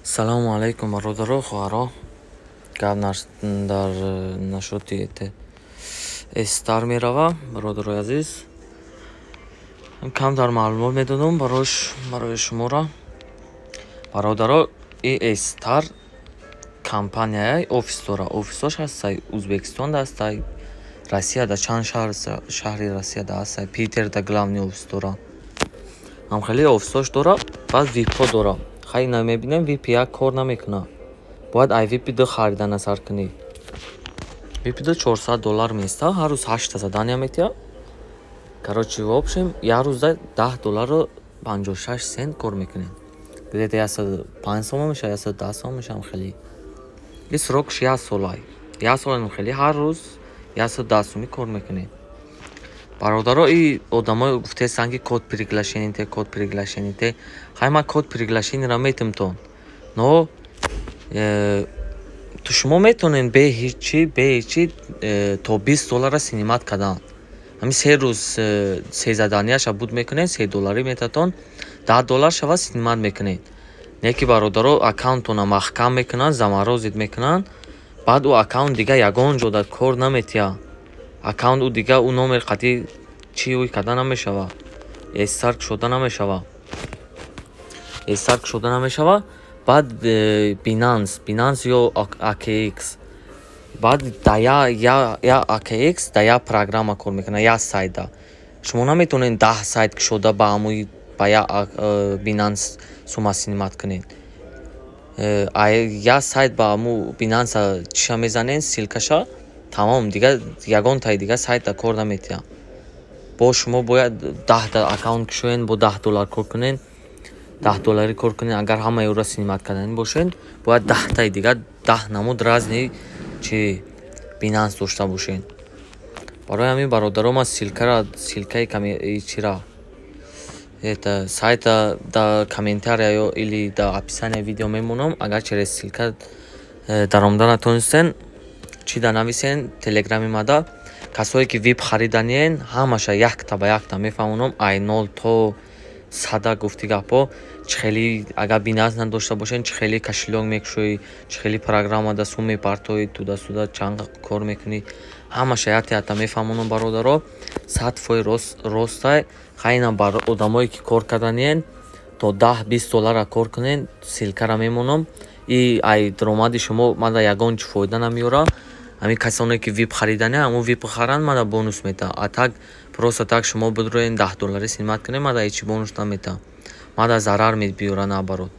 Салому алайкум, бародаро, хоҳаро. Гап дар нашоти Эстар мерава, бародарои азиз. Камтар маълумот медодам барои шуморо. Бародаро, и Эстар компанияи офис дора. Офисҳош ҳастай Узбекистонда, ҳастай Россияда, чанд шаҳри Россияда ҳастай, Питерда главный офис дора. Ҳамхеле офисҳош дора, баъд випҳо дора. Хай, ина мебинем, вип 1 кор намекунад. Бояд ай випи 2 харида сар кунӣ. Випи 2 400 доллар меиста, ҳар рӯз ҳашта задания метиҳад. Короче, в общем, як рӯзда 10 доллару 56 сент кор мекунед. Где-то 105 сомон мешавад, 110 сомон мешавад хеле. И срокш як солай. Як сол хеле ҳар рӯз 110 сомӣ кор мекунед. Бародаро, и одамое гуфтаестанд, ки код приглашение, код приглашение. Хай, ман код приглашениеро метимтон. Но ту шумо метавонед бе ҳечи, бе ҳечи то 20 доллара снимать кардан. Ҳамин 3 рӯз се заданияша буд мекунед, 3 долларӣ метатон, 10 доллар шава, снимать мекунед. Не ки, бародаро, аккаунтона маҳкам мекунанд, заморозить мекунанд, баъд ӯ аккаунт дига ягон ҷода кор наметиҳад. Аккаунт ӯ дига ӯ номер қатъи чӣ ӯй карда намешавад. Эстар кушода намешавад. Эстар кушода намешавад. Баъд Binance, Binance ё OKX. Баъд да я OKX да як программа кор мекунад, як сайтда. Шумо наметавонед 10 сайт кушода ба ҳамои ба як Binance сума снимать кунед. Як сайт ба ҳамун Binance чиша мезанед, ссылкаша, тамом, дига ягонтаи дига сайтда кор наметиҳад. Бо шумо бояд 10та аккаунт кушоед, бо 10 доллар кор кунед, 10 долларӣ кор кунед. Агар ҳамаи ӯро снимать карданӣ бошед, бояд 10таи дигар, 10 намуд разный чи Бинанс дошта бошед. Барои ҳамин, бародаро, ман ссылкара, ссылкаи чира, это сайта да комментария ё или да описание видео мемонам. Агар через ссылка даромада натонистен, чӣ да нависен телеграми мада. Касое ки вип хариданиен, ҳамаша якта ба якта мефаҳмонам, ай нол то сада. Гуфти гапҳо, чӣ хели агар Бинанс надошта бошед, чӣ хели кошелёк мекушоӣ, чӣ хели программада сум мепартоӣ, туда-сюда, чанд кор мекунӣ, ҳамаша якта якта мефаҳмонам, бародаро. 100% ростай. Хайна, бар одамое ки кор карданиен, то 10-20 доллара кор кунед, ссылкара мемонам. И ай даромади шумо мада ягон чӣ фоида намеёрад. Ҳамин касоне ки вип харидани, ҳамун вип харанд, мада бонус метаҳад. А так, просто так шумо бидроен, 10 доллари снимать кунед, мада ҳечи бонус наметаҳад, мада зарар мебиёрад, наоборот.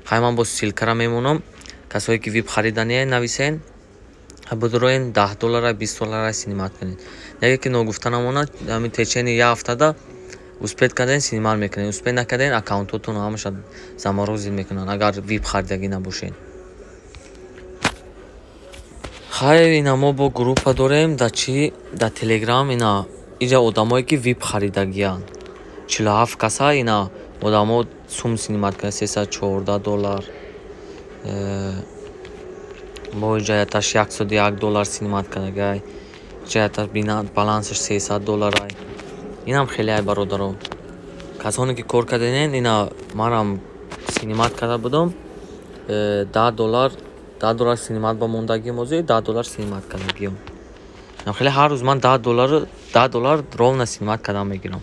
Хай, ман боз ссылкара мемонам. Касое ки вип харидание, нависен, бидроен, 10 доллара, 20 доллара снимать кунед. Яке ки ногуфта намонад, ҳамин течение як ҳафтада успеть карден, снимать мекунед, успеть накарден, аккаунтотонро ҳамаша заморозить мекунанд, агар вип харидагӣ набошед. Хай, ина мо бо группа дорем да чи, да Телеграм. Ина иҷа одамое ки вип харидагиянд, 47 каса. Ина одамо сум снимать карданд, 314 доллар. Бо иҷа яташ 101 доллар снимать кардагай, иҷа яташ балансаш 300 долларай. Инам хеле ай, бародаро. Касоне ки кор карденен, ина манам снимать карда будам, 10 доллар, 10 доллар снимать ба мондагиам, ҳозир 10 доллар снимать кардагиам. Хеле ҳар рӯз ман 10 доллар, 10 доллар ровно снимать кардан мегирам.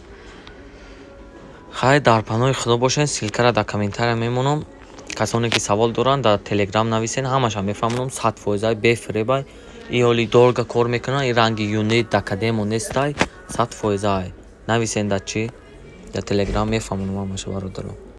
Хай, дар паноҳи Худо бошед. Ссылкара дар комментария мемонам. Касоне ки савол доранд, дар Телеграм нависен, ҳамаша мефаҳмонам. 100%-ай, бефиребай. И ҳоли долго кор мекунад, и ранги Юнит, Дакадемо нестай, 100%-ай. Нависен дар чӣ, дар Телеграм, мефаҳмонам ҳамаша, бародаро.